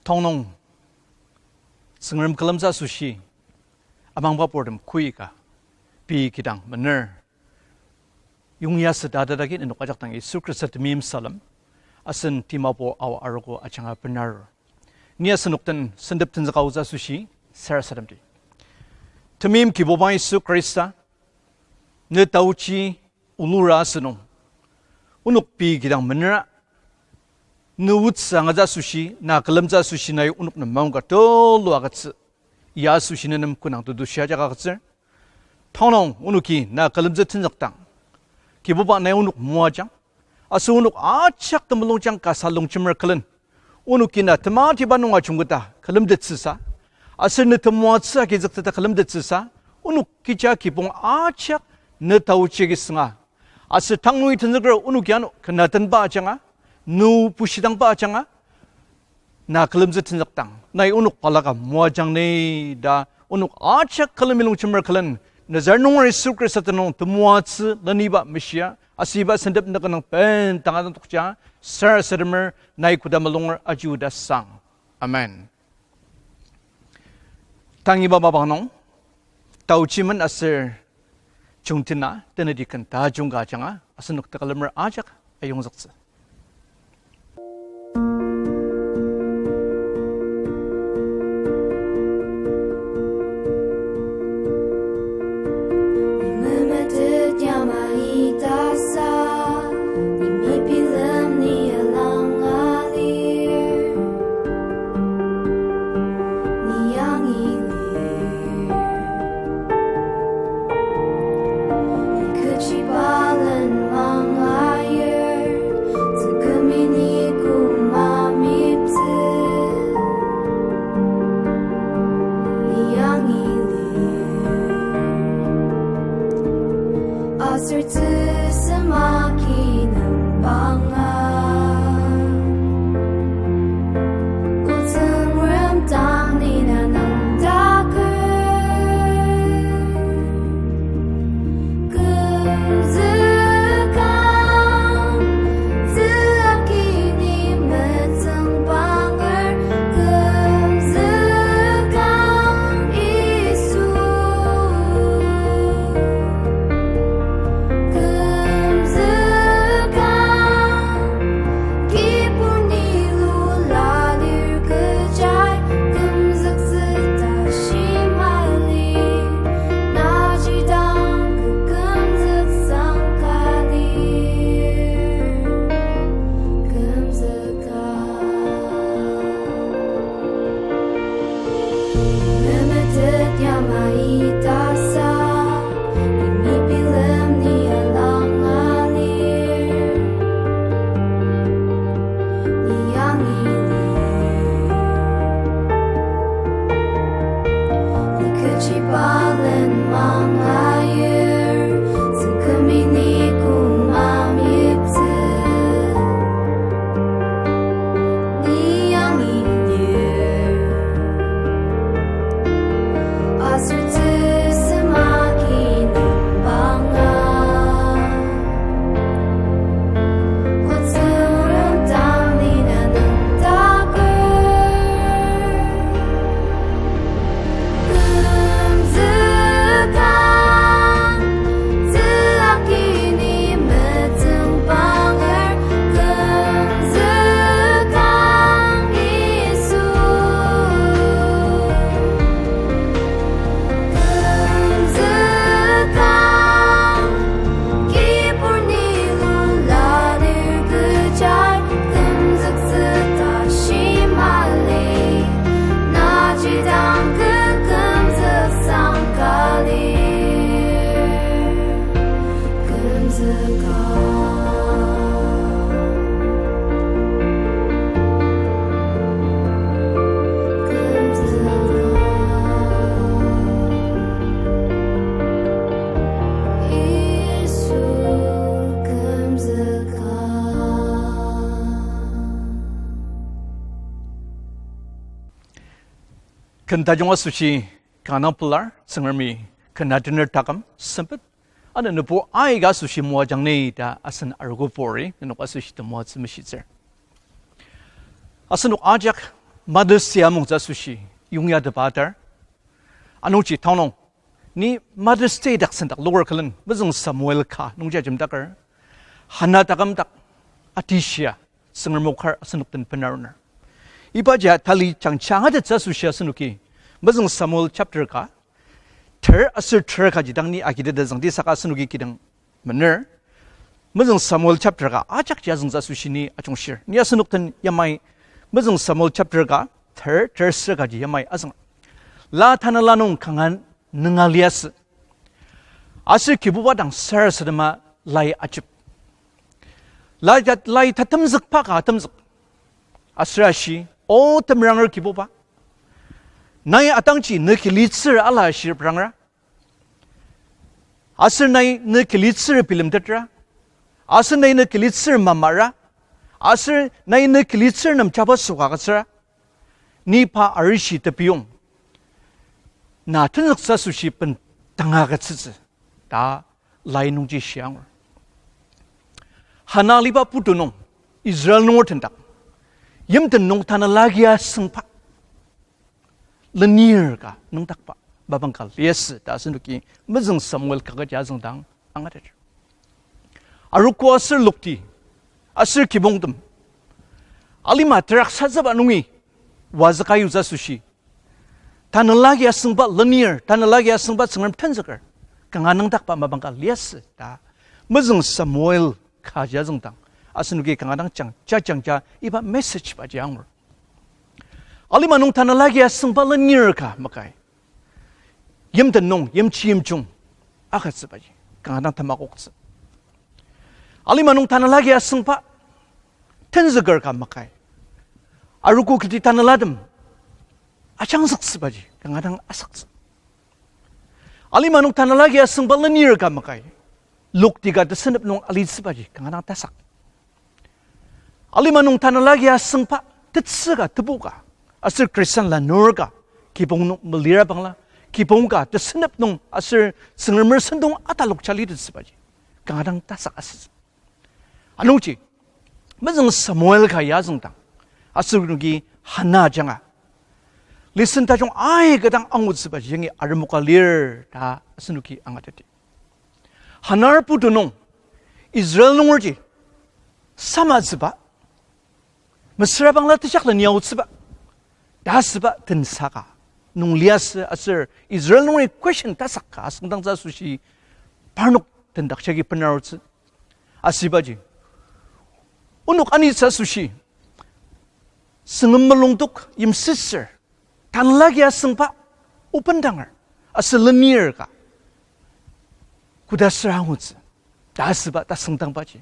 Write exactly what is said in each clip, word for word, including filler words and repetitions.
Tongnung, Tsüngrem külemtsü asoshi, amangba purtem koika, pei kidang mener. Yongya süta tatagi nenok ajak dang Yisu Khrista temeim salem, asen timabo aoa arogo ajanga benarur. Ni asenok den sentep tenzüka aotsü asoshi, sarasademdi. Temeim Kibuba Yisu Khrista, ne taochi olura asünung. Onok pei kidang menera, ne otsü angatsü asoshi, na külemtsü asoshi nai onok nem maongka tulu agütsü. Ya asoshi nenem kü nung tetushi ajak agütsür. Tongnung onoki na külemtsü tenzükdang, Kibuba nai onok moajang. Aser onok ajak temulungjang kasa longjemer külen, onoki na tematiba nunga jungketa külemtettsüsa, aser ne temoatsü agizüktsü ta külemtettsüsa, onok kecha kibong ajak ne taochi agi sünga. Aser tang nungi tenzüker onoki ano kena tenba ajanga, ne bushidangba ajanga, na külemtsü tenzükdang, nai onok balaka moajang ni ta, onok ajak külemi longjemer külen, Nazareth nunger Yisu Khrista tenüng temoatsü leniba meshia, aser iba sentep nükünang bendanga dang tokja, sarasademer, nai koda mulunger aji oda sang. Amen. Tang iba mapang nung, taochi men aser jungtina tenedi ken tajung ka ajanga asenok tekülemer ajak ayongzüktsü. Memetet yamai tasa, ni mebilem ni alanga lir, ni yangi lir. Ni kechi balen mangayir, tsükümi ni koma miptsü, ni yangi lir. Aser tsüsema ki nem banga, O Tsüngrem, tang ni na nüngdaker. Kümzükang, tsü agi ni metsüngbanger, kümzükang Yisu. Kümzükang, kibur ni lula lir kechai, kümzüktsü ta shimali, naji dang kü kümzüksang ka lir. Kümzükang. Memetet yamai tasa, ni mebilem ni alanga lir, ni yangi lir. Ni kechi balen mangayir, tsükümi ni koma miptsü, ni yangi lir. Aser tsüsema ki nem banga, O Tsüngrem, tang ni na nüngdaker. Kümzükang, tsü agi ni metsüngbanger, kümzükang Yisu. Kümzükang, kibur ni lula lir kechai, kümzüktsü ta shimali, naji dang kü kümzüksang ka lir. Kümzükang. Kümzükang. Yisu, kümzükang. Ken tajung asoshi kanga pelar, Tsüngremi ken atener taküm sempet. Ano nübur aika asoshi moajang ni ta asen arogo puri, nenok asoshi temoatsü meshitsür. Asenok ajak Mother's Day amungtsü asoshi yongyatepa atar. Anungji tanü nung, ni Mother's Day dak sendak loker külen, mezüng Samuel ka nungji ajemdaker, Hana taküm dak atishia, Tsüngrem o kar asenok den benaruner. Ibaji tali jangja angatettsü asoshi asenoki, mezüng Samuel chapter ka, ter aser ter kaji dang ni agiteta züngdi saka asenoki kidang mener. Mezüng Samuel chapter ka ajakji azüngtsü asoshi ni ajungshir. Ni asenok den yamai, mezüng Samuel chapter ka ter, ter ser kaji yamai azüng. La tanela nung kanga nünga liasü. Aser Kibuba dang sarasadema lai ajep. Lai tat-, lai tatemzükba ka atemzük. Aser ashi, O temeranger Kibuba, nai atangji ne kilitsür ala shirprangra, aser nai ne kilitsür bilemtetra, aser nai ne kilitsür mamara, aser nai ne kilitsür nem jabaso ka agütsüra, ni pa arishi tepiyong, na tenzüktsü asoshi bendanga agütsütsü, ta lai nungji shia angur. Hana aliba putu nung, Israel nunger tendak, yimten nung tanela agi asüngba lenir ka nüngdakba mapang ka liasü ta asenoki mezüng Samuel kaket ya azüngdang angateter. Arogo aser lokti aser kibongtem alima teraksatsüba nungi wazüka yutsü asoshi, tanela agi asüngba lenir, tanela agi asüngba Tsüngrem tenzüker kanga nüngdakba mapang ka liasü ta mezüng Samuel kaji azüngdang asenoki kanga dang jang, ja jangja iba message baji angur. Alima nung tanela agi asüngba lenir ka makai, yimten nung yimchi yimjung agütsübaji kanga dang tamakoktsü. Alima nung tanela agi asüngba tenzüker ka makai, arogo kiti tanelatem ajangzüktsübaji kanga dang asüktsü. Alima nung tanela agi asüngba lenir ka makai, lokti ka tesünep nung alitsübaji kanga dang tasak. Alima nung tanela agi asüngba tetsü ka tebu ka, aser Christian lanur ka, kibong nung melira bangla, kibong ka tesünep nung aser Tsüngremer sentong atalok jali tetsübaji kanga dang tasak asütsü. Anungji, mezüng Samuel ka ya azüngdang asenoki Hana ajanga lesson tajung aika dang angutsübaji yangi aremoka lir ta asenoki angateti. Hanar putu nung Israel nungerji samatsüba, mesüra bangla tejaklen yaotsüba ta asüba tensa ka nung liasü aser Israel nungeri question tasak ka asüngdangtsü asoshi parnok tendak jagi benarutsü. Asübaji, onok anitsü asoshi, Tsüngrem mulungdok yimsüsür, tanela agi asüngba obendanger aser lenir ka koda süra angutsü ta asüba tasüngdangbaji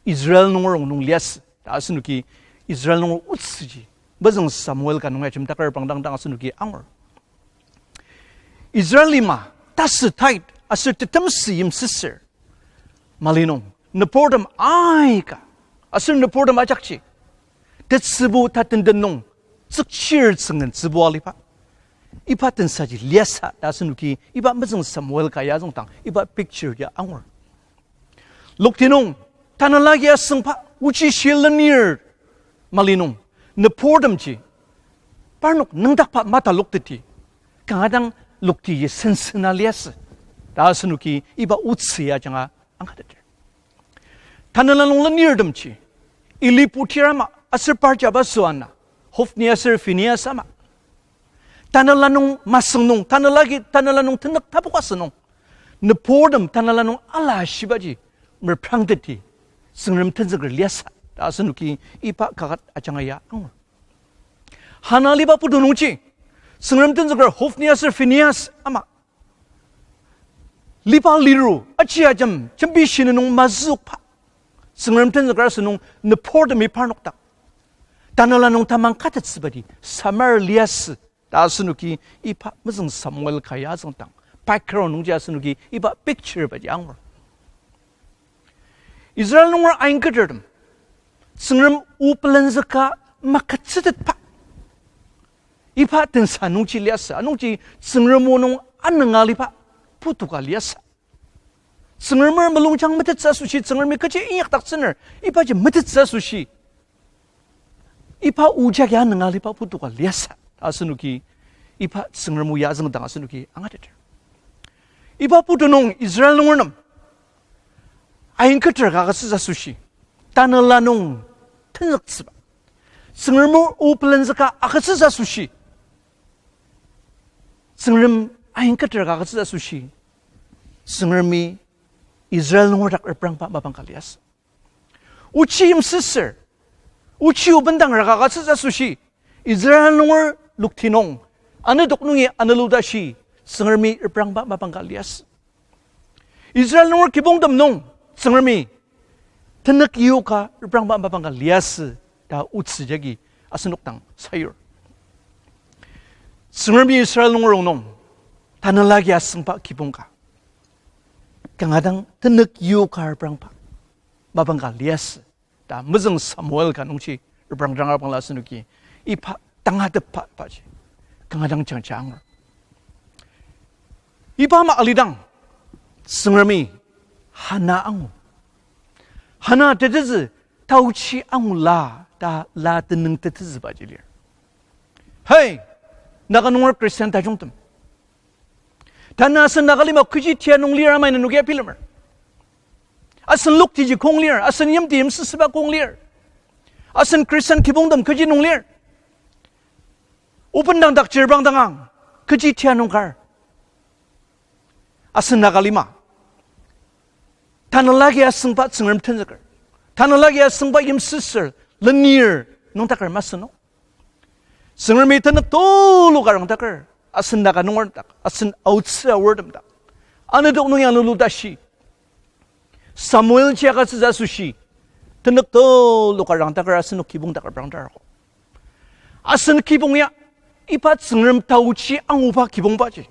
Israel nunger rongnung liasü ta asenoki Israel nunger otsüji mezüng Samuel ka nung ajemdaker pangdang dang asenoki angur. Israel lima tasü tait aser tetemsü yimsüsür mali nung nüburtem aika aser nüburtem ajakji tetsübu tatenden nung tsükchir tsüngen tsübu aliba, iba tensaji liasü ta asenoki iba mezüng Samuel ka ya azüngdang iba picture ya angur. Lokti nung tanela agi asüngba ochi shi lenir mali nung nüburtemji parnok nüngdakba matalokteti kanga dang lokti yisensena liasü ta asenoki iba otsü ya ajanga angateter. Tanela nung lenirtemji Eli putir ama aser par jabaso ana, Hophni aser Phinehas ama, tanela nung masüng nung, tanela agi, tanela nung tenük tapu ka asünung, nüburtem tanela nung ala ashibaji merprangteti, Tsüngrem tenzüker liasü ta asenoki iba kaket ajanga ya angur. Hana aliba putu nungji, Tsüngrem tenzüker Hophni aser Phinehas ama liba liru, aji ajem, jembi shini nung mazükba Tsüngrem tenzüker asünung nüburtemi parnok dak tanela nung tamang katettsübadi samar liasü ta asenoki iba mezüng Samuel ka ya azüngdang background nungji asenoki iba picture baji angur. Israel nunger aingketertem Tsüngrem o pelenzüka maketsütetba iba tensa nungji liasü, anungji Tsüngrem o nung anünga aliba putu ka liasü. Tsüngremer mulungjang metettsü asoshi, Tsüngremi kechi inyakdaktsüner ibaji metettsü asoshi Iba o jagi anünga aliba putu ka liasü ta asenoki, iba Tsüngrem o ya azüngdang asenoki angateter. Iba putu nung Israel nunger nem aingketer ka agütsütsü asoshi, tanela nung tenzüktsüba, Tsüngrem o pelenzüka agütsütsü asoshi, Tsüngrem aingketer ka agütsütsü asoshi, Tsüngremi Israel nunger dak reprangba mapang ka liasü. Ochi yimsüsür, ochi obendanger ka agütsütsü asoshi, Israel nunger lokti nung, anedok nungi anelu tashi, Tsüngremi reprangba mapang ka liasü. Israel nunger kibongtem nung, Tsüngremi tenük yoka reprangba mapang ka liasü ta otsü jagi asenok dang sayur. Tsüngremi Israel nunger rongnung nung, tanela agi asüngba kibong ka, kanga dang tenük yoka reprangba mapang ka liasü ta mezüng Samuel ka nungji reprangdang abangla asenoki iba tangatetba paji kanga dang jangja angur. Iba ama alidang, Tsüngremi Hana angu. Hana tetezü taochi angula ta la tenüng tetezübaji lir. Hey, Naga nunger Christian tajungtem, tanü asen Naga lima kechi tia nung lir amai nenoki abilemer. Asen loktiji kong lir, asen yimti yimsüsüba kong lir. Asen Christian kibongtem kechi nung lir. Obendang dak chir bang dangang, kechi tia nung kar. Asen Naga lima tanela agi asüngba Tsüngrem tenzüker, tanela agi asüngba yimsüsür lenir nüngdaker masü no. Tsüngremi tenük tulu ka rangdaker, asen Naga nunger dak, asen aotsü aortem dak, anedok nungi anelu tashi, Samuel ji agütsütsü asoshi, tenük tulu ka rangdaker asenok kibong dak reprangdar ako. Asen kibong ya, iba Tsüngrem taochi anguba kibongbaji,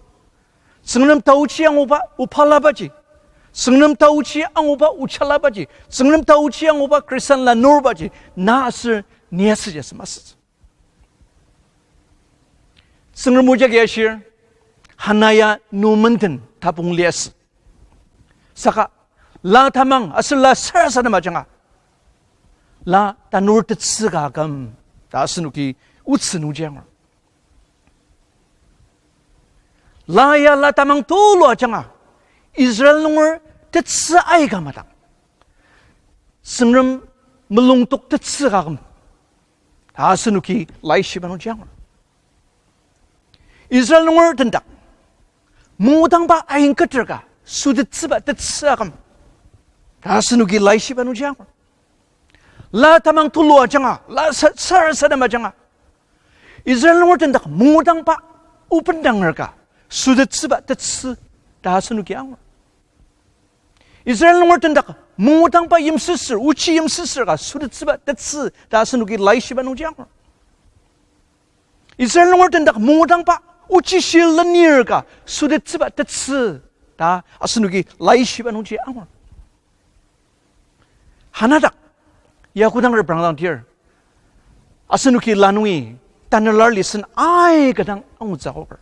Tsüngrem taochi anguba opalabaji, Tsüngrem taochi anguba ochalabaji, Tsüngrem taochi anguba Christian lanurbaji na aser ni asütsü masütsü. Tsüngrem o jagi ashir, Hana ya nu menden tapung liasü. Saka la tamang aser la sarasadem ajanga, la tanur tetsü ka aküm ta asenoki otsü nungji angur. La ya la tamang tulu ajanga, Israel nunger tetsü aika madang, Tsüngrem mulungtok tetsü ka aküm ta asenoki laishiba nungji angur. Israel nunger tendak mungudangba aingketer ka sütettsüba tetsü aküm ta asenoki laishiba nungji angur. La tamang tulu ajanga, la sa-, sarasadem ajanga, Israel nunger tendak mungudangba obendanger ka sütettsüba tetsü ta asenoki angur. Israel nunger tendak mungudangba yimsüsür, ochi yimsüsür ka sütettsüba tetsü ta asenoki laishiba nungji angur. Israel nunger tendak mungudangba ochi shi lenir ka sütettsüba tetsü ta asenoki laishiba nungji angur. Hana dak ya kodang reprangdang tir, asenoki la nungi tanela lesson aika dang angutsü akoker.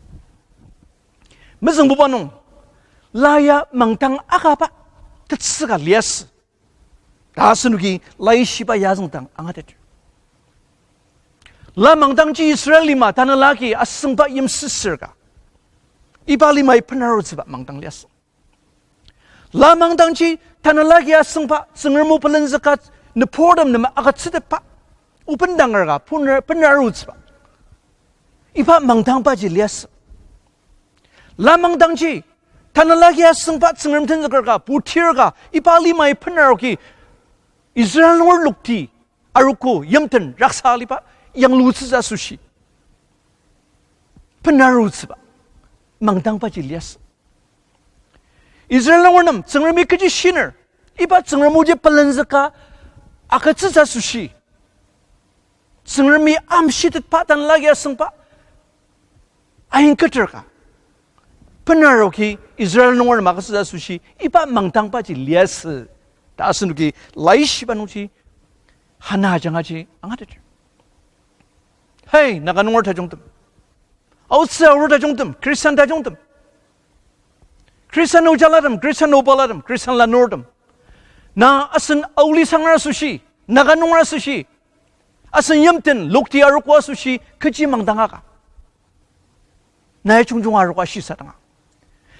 Mezüngbuba nung, la ya mangdang akaba tetsü ka liasü ta asenoki laishiba ya azüngdang angateter. La mangdangji Israel lima tanela agi asüngba yimsüsür ka iba limai benarutsüba mangdang liasü. La mangdangji tanela agi asüngba Tsüngrem o pelenzüka nüburtem nem agütsütetba obendanger ka benar-, benarutsüba iba mangdangbaji liasü. La mangdangji tanela agi asüngba Tsüngrem tenzüker ka, putir ka, iba limai benaroki Israel nunger lokti arogo yimten raksa aliba yanglutsütsü asoshi benarutsüba mangdangbaji liasü. Israel nunger nem Tsüngremi kechi shiner, iba Tsüngrem oji pelenzüka agütsütsü asoshi, Tsüngremi amshitetba tanela agi asüngba aingketer ka benaroki Israel nunger nem agütsütsü asoshi iba mangdangbaji liasü ta asenoki laishiba nungji Hana ajangaji angateter. Hey, Naga nunger tajungtem, aotsü aor tajungtem, Christian tajungtem, Christian ojalatem, Christian obalatem, Christian lanurtem, na asen aoli sangra asoshi, Naga nunger asoshi, Asen yimten lokti arogo asoshi kechi mangdang aka, nai jungjung arogo shisadanga.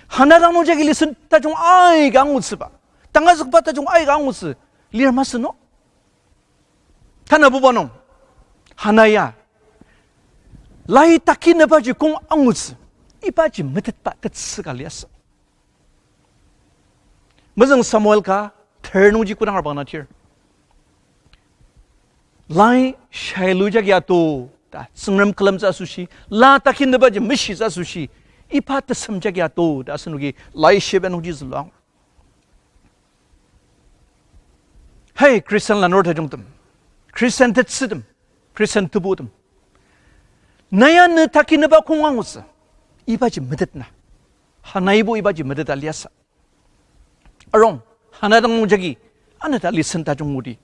Hana dang nungjagi lesson tajung aika angutsüba, tangazükba tajung aika angutsü lir masü no? Tanabuba nung, Hana ya lai takinübaji kong angutsü, ibaji metetba tetsü ka liasü. Mezüng Samuel ka ter nungji kodang arbang na tir, lai Shiloh jagi ato ta Tsüngrem külemtsü asoshi, la takinübaji meshitsü asoshi, iba tesem jagi ato ta asenoki laishiba nungji züluang. Hai Christian lanur tajungtem, Christian tetsütem, Christian tebutem, nai ya ne takinüba kong angutsü, ibaji metet na. Hanaibo ibaji meteta liasü. Arung, Hana dang nungjagi anata lesson tajung ngudi.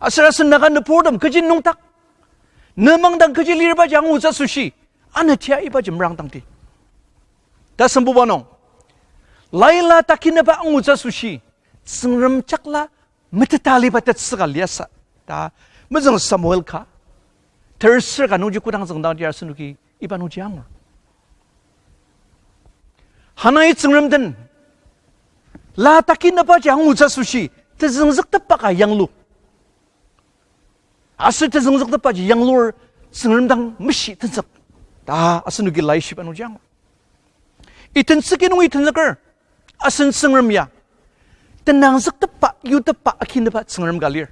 Aser asen Naga nüburtem kechi nüngdak, ne mangdang kechi lirbaji angutsü asoshi, anatia ibaji merangdangdi. Tasembuba nung, lai la takinüba angutsü asoshi, Tsüngrem jakla meteta aliba tetsü ka liasü ta mezüng Samuel ka terser ka nungji kodang züngdang tir asenoki iba nungji angur. Hanai Tsüngrem den la takinübaji angutsü asoshi, tezüngzüktepba ka yanglu, aser tezüngzüktepbaji yanglur Tsüngrem dang meshi tenzük ta asenoki laishiba nungji angur. Itentsüki nung itenzüker, asen Tsüngrem ya tenangzüktepba, yutepba akinüba Tsüngrem ka lir.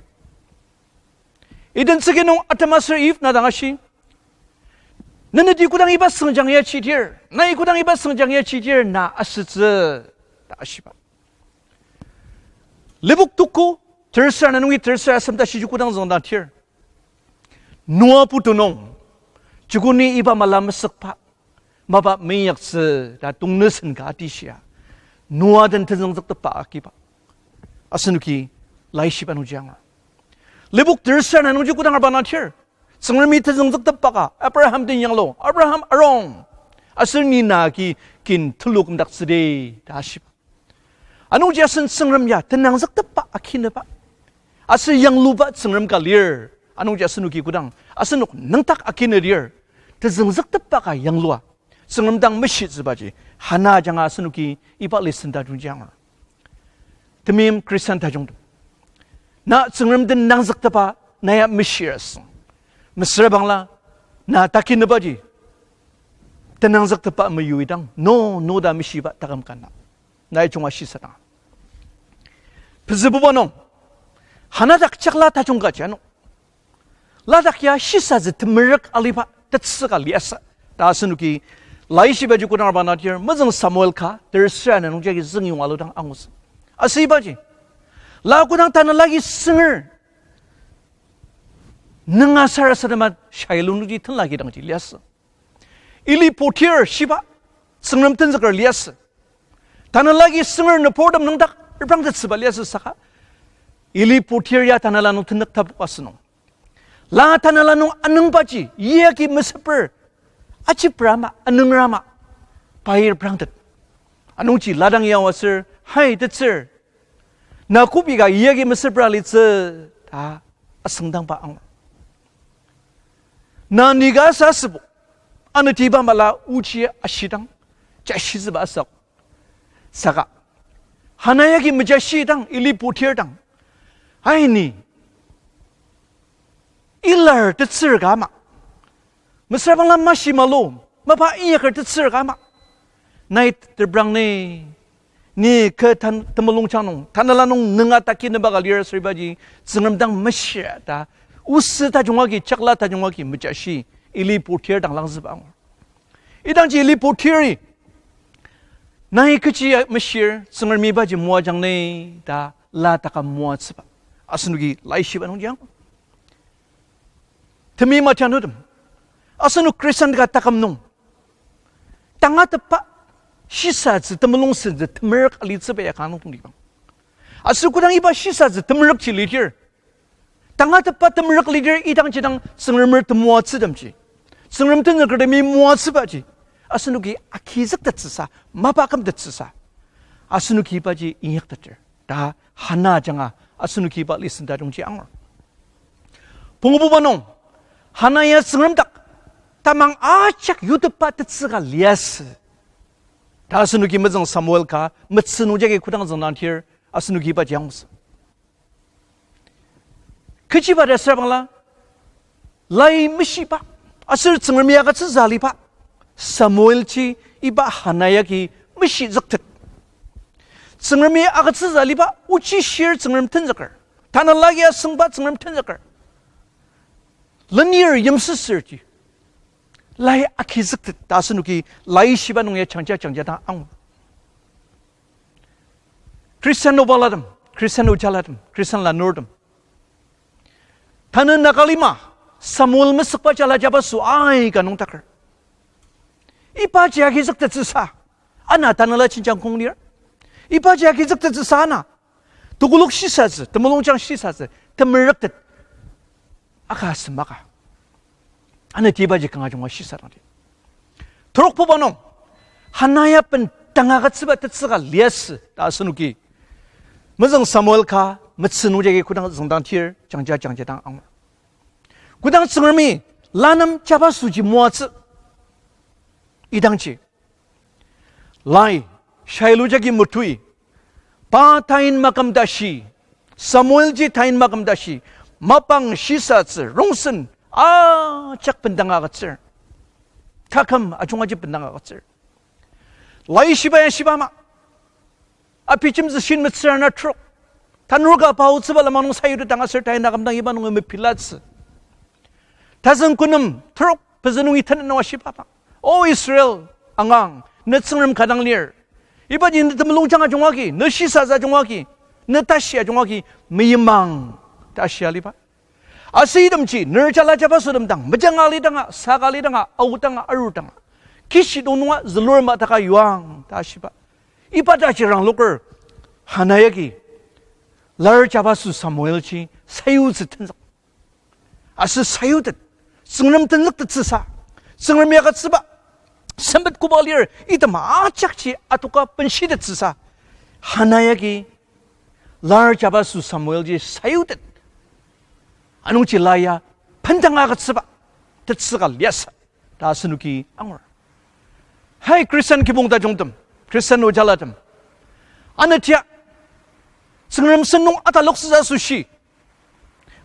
Itentsüki nung Adam aser Eve na dang ashi, neneti kodang iba süngjang ya chitir, nai kodang iba süngjang ya chitir na asütsü ta ashiba. Lipok tuko, terser ana nungi terser asem ta shiji kodang züngdang tir, Noa putu nung, chukuni iba mala mesükba, mapa meinyaktsü ta tongnusen ka atishia, Noa den tezüngzüktepba akiba asenoki laishiba nungji angur. Lipok terser ana nungji kodang arbang na tir, Tsüngremi tezüngzüktepba ka Abraham den yanglu, Abraham arung, aser ni na agi kin tulu kümdaktsüdi ta ashiba. Anungji asen Tsüngrem ya tenangzüktepba akinüba aser yangluba Tsüngrem ka lir. Anungji asenoki kodang asenok nüngdak akinüdir, tezüngzüktepba ka yanglua Tsüngrem dang meshitsübaji, Hana ajanga asenoki iba lesson tajungji angur. Temeim Christian tajungtem, na Tsüngrem den nangzüktepa na ya meshir asüng, mesüra bangla na takinübaji tenangzüktepba meyuidang, no, no ta meshiba taküm ka na, nai junga shisadang. Pezübuba nung, Hana dak jakla tajung kaji ano, ladak ya shisatsü temerük aliba tetsü ka liasü ta asenoki laishibaji kodang arbang na tir, mezüng Samuel ka terser ana nungjagi züngyong aludang angutsü. Aser ibaji, la kodang tanela agi sünger nünga sarasadema Shiloh nungji tenla kidangji liasü. Eli putir shiba Tsüngrem tenzüker liasü. Tanela agi sünger nüburtem nüngdak reprangtettsüba liasü saka, Eli putir ya tanela nung tenük tapok asünung, la tanela nung anüngbaji, yagi mesüper, ajipra ama, anüngra ama, pai reprangtet. Anungji la dang yao aser, Hai tetsür, na kobi ka yagi mesüper alitsü? ta asüngdangba angur. Na ni ka sa asübo, anati iba mala ochi ashidang, jashitsüba asok. Saka, Hana yagi mejashidang, Eli putir dang, Aini, ilar tetsür ka ama, mesüra bangla mashi malu, mapa inyaker tetsür ka ama, nai tebrang ni, ni kü tan-, temulung jang nung, tanela nung nünga takinüba ka lir aser ibaji Tsüngrem dang meshir ta, osü tajung agi, jakla tajung agi mejashi, Eli putir dang langzüba angur. Idangji Eli putiri, Nai kechi meshir, Tsüngremi ibaji moajang ni, ta la taküm moatsüba asenoki laishiba nungji angur. Temeim ajanga nütem, asenok Christian ka taküm nung tangatetba shisatsü temulung sentsü temerük alitsüba ya kanga nung tongtibang. Aser kodang iba shisatsü temerükji lidir, tangatetba temerük lidir, idangji dang Tsüngremer temoatsütemji, Tsüngrem tenzükertemi moatsübaji asenoki agizüktettsüsa, mapa kümtettsüsa, asenoki ibaji inyakteter ta Hana ajanga asenoki iba lesson tajungji angur. Pungububa nung, Hana ya Tsüngrem dak tamang ajak yutepba tetsüka liasü ta asenoki mezüng Samuel ka metsü nungjagi kodang züngdang tir asenoki ibaji angutsü. Kechiba ta süra bangla, lai meshiba, aser Tsüngremi agütsütsü aliba Samuelji iba Hana yagi meshizüktet. Tsüngremi agütsütsü aliba ochi shir Tsüngrem tenzüker. Tanela agi asüngba Tsüngrem tenzüker. Lenir yimsüsürji lai agizüktet ta asenoki Laishiba nung ya jangja jangja dang angur. Khristan obalatem, Khristan ojalatem, Khristan lanurtem, tanü Nagalima Samuel mesükba jala jabaso aika nüngdaker. Ibaji agizüktettsüsa, ana tanela jenjang kong lir. Ibaji agizüktettsüsa ana tekolak shisatsü, temulungjang shisatsü, temerüktet aka asem aka. Ano tibaji kanga junga shisadangdi. Terokbuba nung, Hana ya bendanga agütsüba tetsüka liasü ta asenoki mezüng Samuel ka metsü nungjagi kodang züngdang tir jangja jangja dang angur. Kodang Tsüngremi lanem jabasoji moatsü, idangji lai Shiloh jagi metui, pa tain maküm tashi, Samuelji tain maküm tashi, mapang shisatsü rongsen ajak bendanga agütsür. Taküm ajungaji bendanga agütsür. Laishiba ya shiba ama, Apijemtsü shin metsür ana trok, tanur ka paotsüba lenmang nung sayutetang aser tain akümdang iba nungi mepilatsü. Tazüng kü nem trok pezü nungi tenet nung ashiba ama, O Israel angang, ne Tsüngrem ka dang lir. Ibaji ne temulungjang ajungagi, ne shisatsü ajungagi, ne tashi ajungagi meimang ta shia aliba. Aser itemji ner jala jabasotem dang mejanga alidanga, saka alidanga, aodanga, arudanga, kishi dong nunga zülur mataka yuang ta shiba. Iba ta jirang loker Hana yagi lar jabaso Samuelji sayutsü tenzük. Aser sayutet, Tsüngrem tenzüktettsüsa, Tsüngrem ya agütsüba sempet koba lir item ajakji adoka benshitettsüsa, Hana yagi lar jabaso Samuelji sayutet. Anungji la ya bendanga agütsüba tetsüka liasü ta asenoki angur. Hai Khristan kibong tajungtem, Khristan ojalatem, ano tia Tsüngrem sen nung ataloktsütsü asoshi,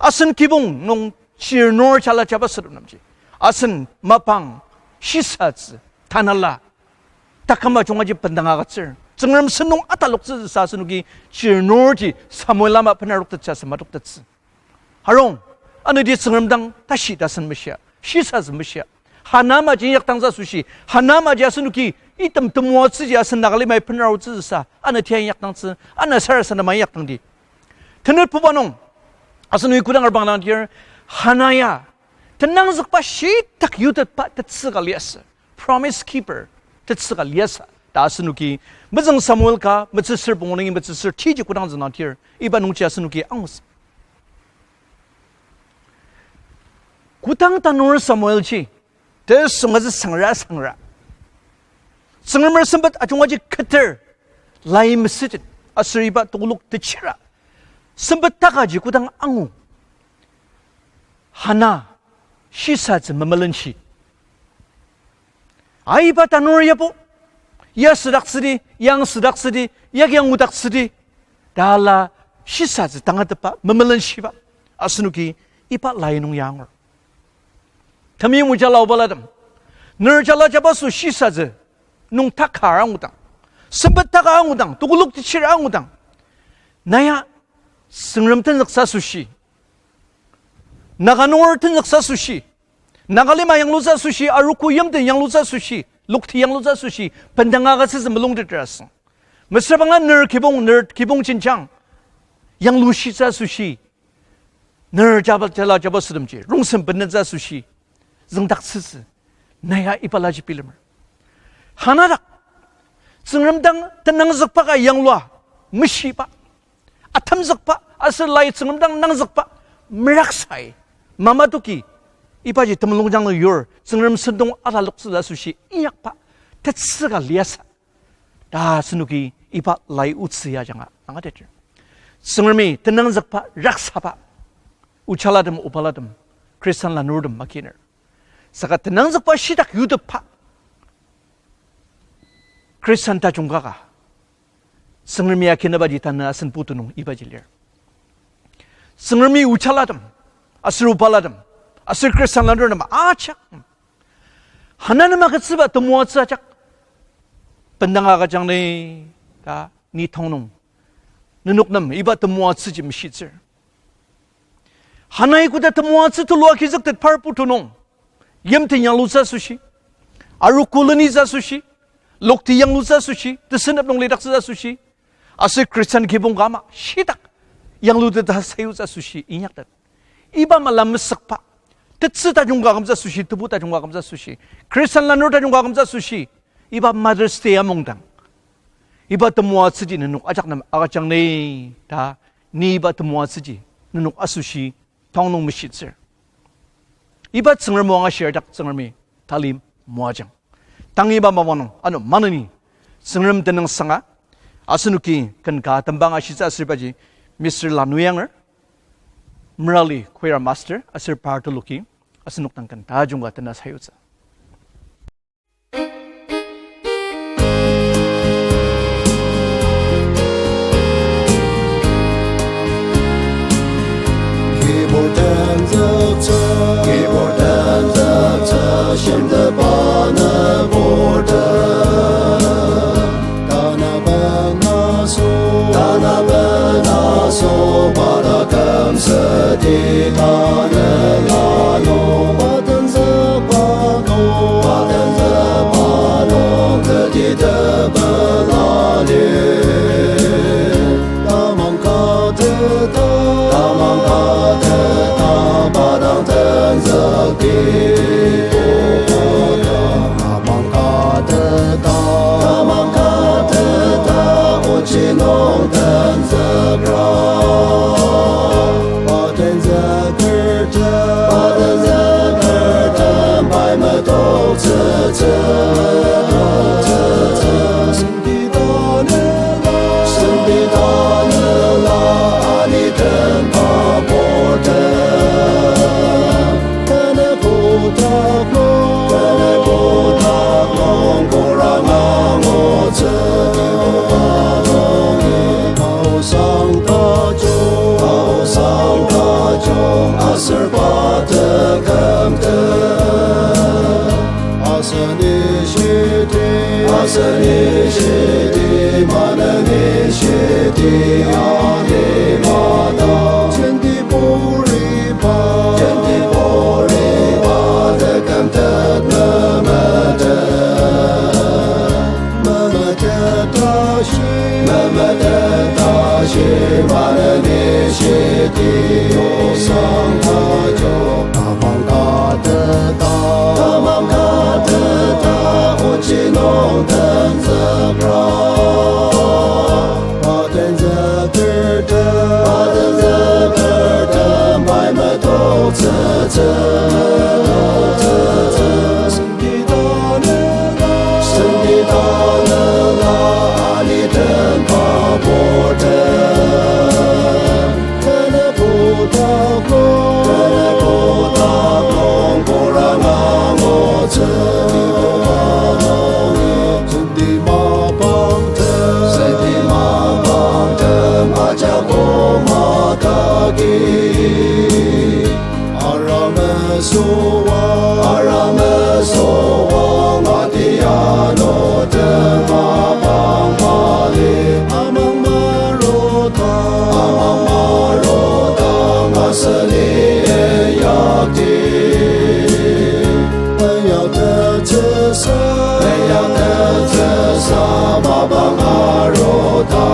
asen kibong nung chirnur jala jabasotemji, asen mapang shisatsü, tanela, taküm ajungaji bendanga agütsür. Tsüngrem sen nung ataloktsütsüsa asenoki chirnurji Samuel ama benaroktettsü ase matoktettsü. Arung, ano ti Tsüngrem dang tashi tasen meshia, shisatsü meshia. Hana amaji inyakdangtsü asoshi, Hana amaji asenoki item temoatsüji asen Nagalima benarutsüsa, ano tia inyakdangtsü, ano sarasadema inyakdangdi. Tenetbuba nung, asenoki kodang arbang dang tir, Hana ya tenangzükba shitak yutetba tetsüka liasü, promise keeper tetsüka liasü ta asenoki mezüng Samuel ka metsüsür pungu nungi metsüsür tiji kodang züngdang tir, iba nungji asenoki angutsü. Kodang tanur Samuelji tesüngmazü sangra sangra, Tsüngremer sempet ajungaji keter, lai mesütet, aser iba tekolak techira sempet takaji kodang angu, Hana shisatsü memelenshi. Aiba tanur yabo, ya südaktsüdi, yang südaktsüdi, yagi angudaktsüdi ta la shisatsü tangatetba memelenshiba asenoki iba lai nung ya angur. Temeim ojala obalatem, ner jala jabaso shisatsü nung taka angudang, sempet taka angudang, tekolak techir angudang, na ya Tsüngrem tenzüktsü asoshi, Naga nunger tenzüktsü asoshi, Nagalima yanglutsü asoshi, arogo yimten yanglutsü asoshi, lokti yanglutsü asoshi bendanga agütsütsü mulungteter asüng. Mesüra bangla ner kibong, ner kibong jenjang yanglushitsü asoshi, ner jaba, jala jabasotemji rongsen bendentsü asoshi züngdaktsütsü, na ya ibalaji bilemer. Hana dak Tsüngrem dang tenangzükba ka yanglua meshiba, atemzükba aser lai Tsüngrem dang nangzükba meraksai, mamadoki ibaji temulungjang nung yur Tsüngrem sentong ataloktsü asoshi inyakba tetsüka liasü ta asenoki iba lai otsü ya ajanga angateter. Tsüngremi tenangzükba raksaba ojalatem obalatem Khristan lanurtem makiner. Saka tenangzükba shitak yutepba Khristan tajung kaka Tsüngremi akinebaji tanü asen putu nung ibaji lir. Tsüngremi ochalatem, aser obalatem, aser Khristan lanurtem ajak, Hana nem agütsüba temoatsü ajak bendanga agüjang ni ta ni tong nung nenok nem iba temoatsüji meshitsür. Hanai koda temoatsü tulu agizüktet par putu nung, yimten yanglutsü asoshi, arogo lenitsü asoshi, lokti yanglutsü asoshi, tesünep nung lidaktsütsü asoshi, aser Khristan kibong ka ama shitak yangluteta sayutsü asoshi inyaktet. Iba mala mesükba, tetsü tajung ka akümtsü asoshi, tebu tajung ka akümtsü asoshi, Khristan lanur tajung ka akümtsü asoshi, iba Mother's Day amungdang iba temoatsüji nenok ajak nem agüjang ni ta, ni iba temoatsüji nenok asoshi tong nung meshitsür. Iba Tsüngrem o angashir ajak Tsüngremi tali moajang. Tang iba mapang nung ano maneni Tsüngrem tenüngsanga asenoki ken ka tembang ashitsü aser ibaji Mister Lanu Yanger, Merali Choir Master aser par tuluki asenok dang ken tajung ka tena sayutsü. Kibur tenzüktsü, kibur tenzüktsü, shimteba nüburtem. Tanü benaso, tanü benaso, pa taküm südi tanü lanung. Pa tenzükba nung, pa tenzükba nung, teti tepela lir. Tamang ka teta, tamang ka teta, pa dang tenzükdi. Tamang ka teta, tamang ka teta, ochi nung tenzükra. Pa tenzükertem, pa tenzükertem, pai metoktsütsü. Senti tanela, senti tanela, ani temba portem. Tanü kotak nung, tanü kotak nung, korang angutsü. Aosang tajung, aosang tajung, aser pa tekümtem. Aseni shiti, aseni shiti, maneni shiti, ani mata. Jenti puriba, jenti puriba, tekümtet memetet. Memetet tashi, memetet tashi, maneni shiti, osang tajung. Tamang ka teta, tamang ka teta, ochi nung tenzükra. Pa tenzükertem, pa tenzükertem, pai metoktsütsü. Senti tanela, senti tanela, ani temba portem. Tanü kotak nung, tanü kotak nung, korang angutsü. Senti mapangtem, senti mapangtem, ajak koma tagi. Ara mesüa, ara mesüa, ngati ano temapang mali. Amang marota, amang marota, aseni eyakti. Eyaktettsüsa, eyaktettsüsa, mapang arota,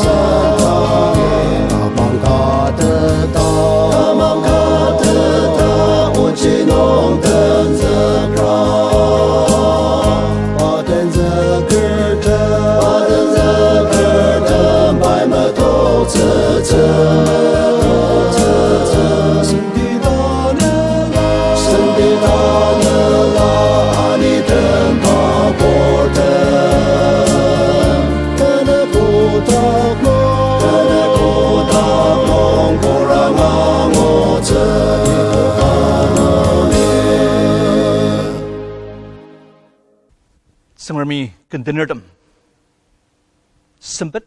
sentagi. Tamang ka teta, tamang ka teta, ochi Tsüngremi kendenertem sempet,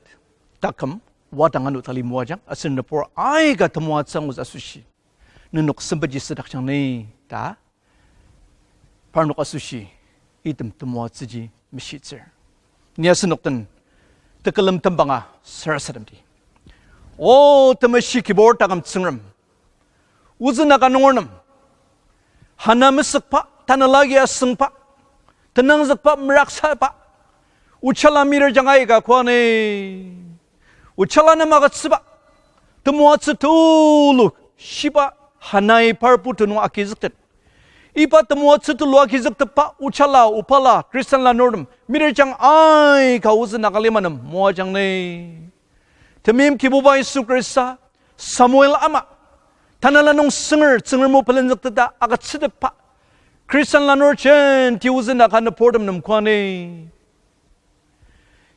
taküm, wadang ano tali moajang, aser nübur aika temoatsü angutsü asoshi, nenok sempetji südakjang ni ta parnok asoshi item temoatsüji meshitsür. Ni asenok den tekülem tembanga sarasademdi. O temeshi Kibur taküm Tsüngrem, ozü Naga nunger nem, Hana mesükba, tanela agi asüngba, tenangzükba, meraksaba, ochala mider jang aika koani, ochala nem agütsüba, temoatsü tulu shiba Hanai par putu nung agizüktet. Iba temoatsü tulu agizüktepba ochala obala Khristan lanurtem mider jang aika ozü Naga lima nem moajang ni. Temeim Kibuba Yisu Khrista, Samuel ama, tanela nung sünger Tsüngrem o pelenzükteta agütsütepba Khristan lanur jenti ozü Naga nüburtem nem koani.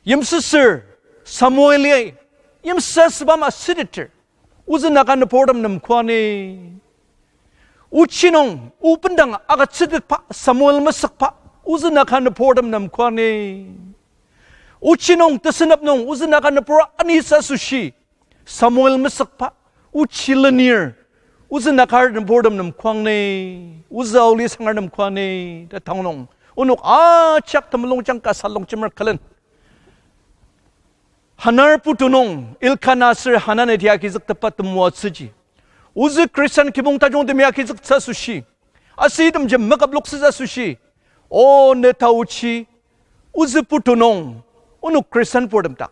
Yimsüsür Samuel-i yimsüsüba ama süteter, ozü Naga nüburtem nem koani. Ochi nung o bendang agütsütetba Samuel mesükba, ozü Naga nüburtem nem koani. Ochi nung tesünep nung ozü Naga nübur anitsü asoshi Samuel mesükba, ochi lenir, ozü Naga nüburtem nem koang ni, ozü aoli sanger nem koang ni ta tang nung, onok ajak temulungjang kasa longjemer külen Hanar putu nung Elkana aser Hana neti agizüktepba temoatsüji, ozü Khristan kibong tajungtemi agizüktsü asoshi, aser itemji meküploktsütsü asoshi, o ne taochi, ozü putu nung onok Khristan purtem dak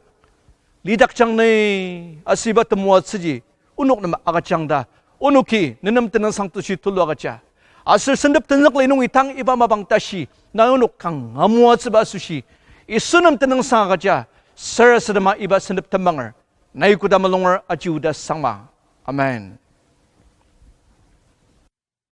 lidakjang ni, aser iba temoatsüji onok nem agüjang ta, onoki nenem tenüngsang tashi tulu agüja. Aser sentep tenzükli nungi tang iba mapang tashi nai onok kanga moatsüba asoshi Yisu nem tenüngsang agüja. Sarasadema iba sentep tembanger nai koda mulunger aji oda sangma. Amen.